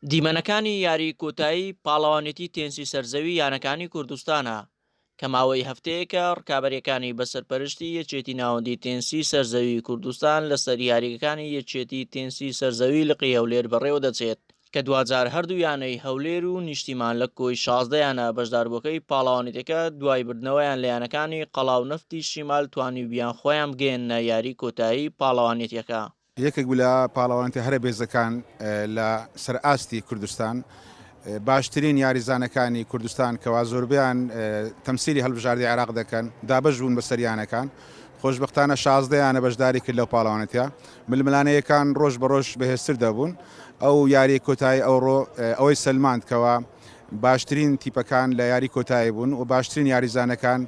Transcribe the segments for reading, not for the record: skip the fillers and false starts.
دیمەنەکانی یاریی کۆتایی پاڵەوانێتی تێنسی سەرزەوی یانەکانی کوردستانە، کە ماوەی هەفتەیەکە ڕکابەرییەکانی بە سەرپەرشتی یەکێتی ناوەندی تێنسی سەرزەوی کوردستان لەسەر یاریگەکانی یەکێتی تێنسی سەرزەوی لقی هەولێر بەڕێوەدەچێت، کە دواجار هەردوو یانەی هەولێر و نیشتیمان لە کۆی 16 یانە بەشداربووەکەی پاڵەوانێتیەکە دوای بردنەوەیان لە یانەکانی قەڵا و نەفتی شیمال توانیوبیان خۆیان بگەیەننە یاری کۆتایی پاڵەوانێتیەکە. یەکێک بوو لە پاڵەوانێتیە هەرە بێزەکان لە سەر ئاستی کوردستان، باشترین یاریزانەکانی کوردستان کەوا زۆربەیان تەمسیلی هەڵبژاردەی عێراق دەکەن دابەش بوون بەسەر یانەکان، خۆشبەختانە 16 یانە بەشداری کرد لەو پاڵەوانێتیە، ململانێیەکان ڕۆژ بە ڕۆژ بەهێزتر دەبوون، ئەو یاریەی کۆتایی ئەوڕۆ ئەوەی سەلماند کەوا باشترین تیپەکان لە یاری کۆتایی بوون و باشترین یاریزانەکان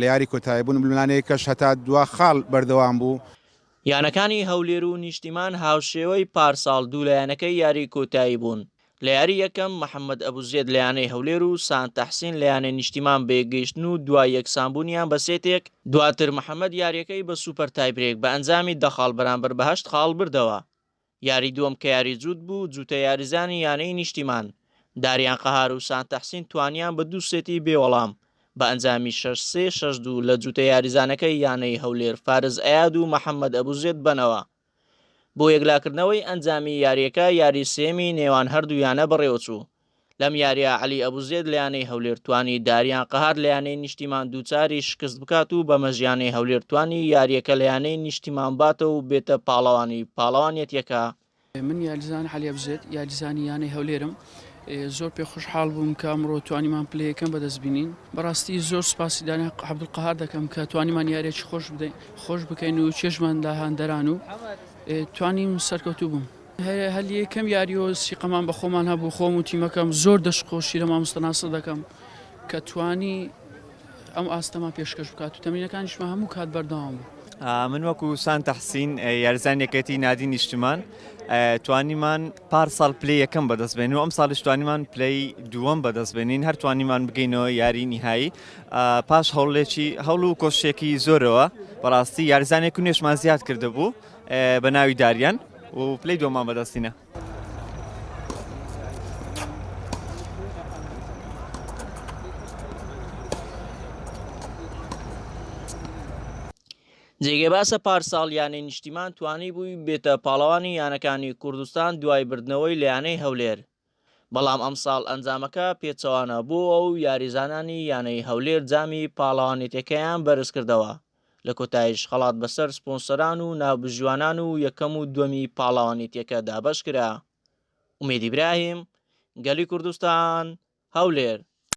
لە یاری کۆتایی بوون، ململانێیەکەش هەتا دوا خاڵ بەردەوام بوو. یانەکانی هەولێر و نیشتیمان هاوشێوەی پارساڵ دوو لە یانەکەی یاریی کۆتایی بوون. لە یاری یەکەم محەمەد ئەبوزێد لە یانەی هەولێر و سان تەحسین لە یانەی نیشتیمان بەیەکگەیشتن و دوای یەکسانبوونیان بە سێتێک، دواتر محەمەد یارییەکەی بە سوپەر تایبرێک بە ئەنجامی دە خاڵ بەرامبەر بە هەشت خاڵ بردەوە. یاری دووەم کە یاری جووت بوو، جووتە یاریزانی یانەی نیشتیمان، داریان قەهار و سان تەحسین توانیان بە دوو سێتی بێ وەڵام بە ئەنجامی شەش سێ شەش دوو لە جووتە یاریزانەکەی یانەی هەولێر فارس ئەیاد و محەمەد ئەبوزێد بەنەوە. بۆ یەکلاکردنەوەی ئەنجامی یارییەکە یاری سێیەمی نێوان هەردوو یانە بەڕێوەچوو. لەم یارییە عەلی ئەبوزێد لە یانەی هەولێر توانی داریان قەهار لە یانەی نیشتیمان دووچاری شکست بکات و بەمەش یانەی هەولێر توانی یارییەکە لە یانەی نیشتیمان باتەوە و بێتە پاڵەوانی پاڵەوانیەتیەکە. من یاریزان عەلی ئەبوزێد یاریزانی یانەی هەولێرم زۆر پێ خۆشحاڵ بووم کە ئەمڕۆ توانیمان پلەی یەکەم بەدەست بینین بەڕاستی زۆر سوپاسی دانیال عەبدولقەهار دەکەم کە توانیمان یاریەکی خۆش بدەین خۆش بکەین و چێژمان لە هاندەران و توانیم سەرکەوتوو بووم. هەر یەکەم یاریەوە سیقەمان بە خۆمان هەبوو خۆم و تیمەکەم زۆر دەستخۆشی لە مامۆستا ناسر دەکەم کە توانی ئەم ئاستەمان پێشکەش بکات و تەمرینەکانیشمان هەموو کات بەردەوام بوو. من وەکو سان تەحسین یاریزان یەکێتی نادی نیشتمان توانیمان پار ساڵ پلەی یەکەم بەدەست بێنین و ئەم ساڵیش توانیمان پلەی دووەم بەدەست بێنین هەر توانیمان بگەینەوە یاری نیهایی پاش هەوڵێکی هەوڵ و کۆششێکی زۆرەوە بەڕاستی یاریزانێک و نوێشمان زیاد کردبوو بە ناوی داریان و پلەی دووەمان بەدەستینە. جێگەی باسە پارساڵ یانەی نیشتیمان توانیبووی بێتە پاڵەوانی یانەکانی کوردستان دوای بردنەوەی لە یانەی هەولێر بەڵام ئەمساڵ ئەنجامەکە پێچەوانە بووەوە و یاریزانانی یانەی هەولێر جامی پاڵەوانێتیەکەیان بەرزکردەوە، لە کۆتاییش خەڵات بەسەر سپۆنسەران و ناوبژیوانان و یەکەم و دووەمی پاڵەوانێتیەکە دابەشکرا. ئومێد ئیبراهیم، گەلی کوردستان، هەولێر.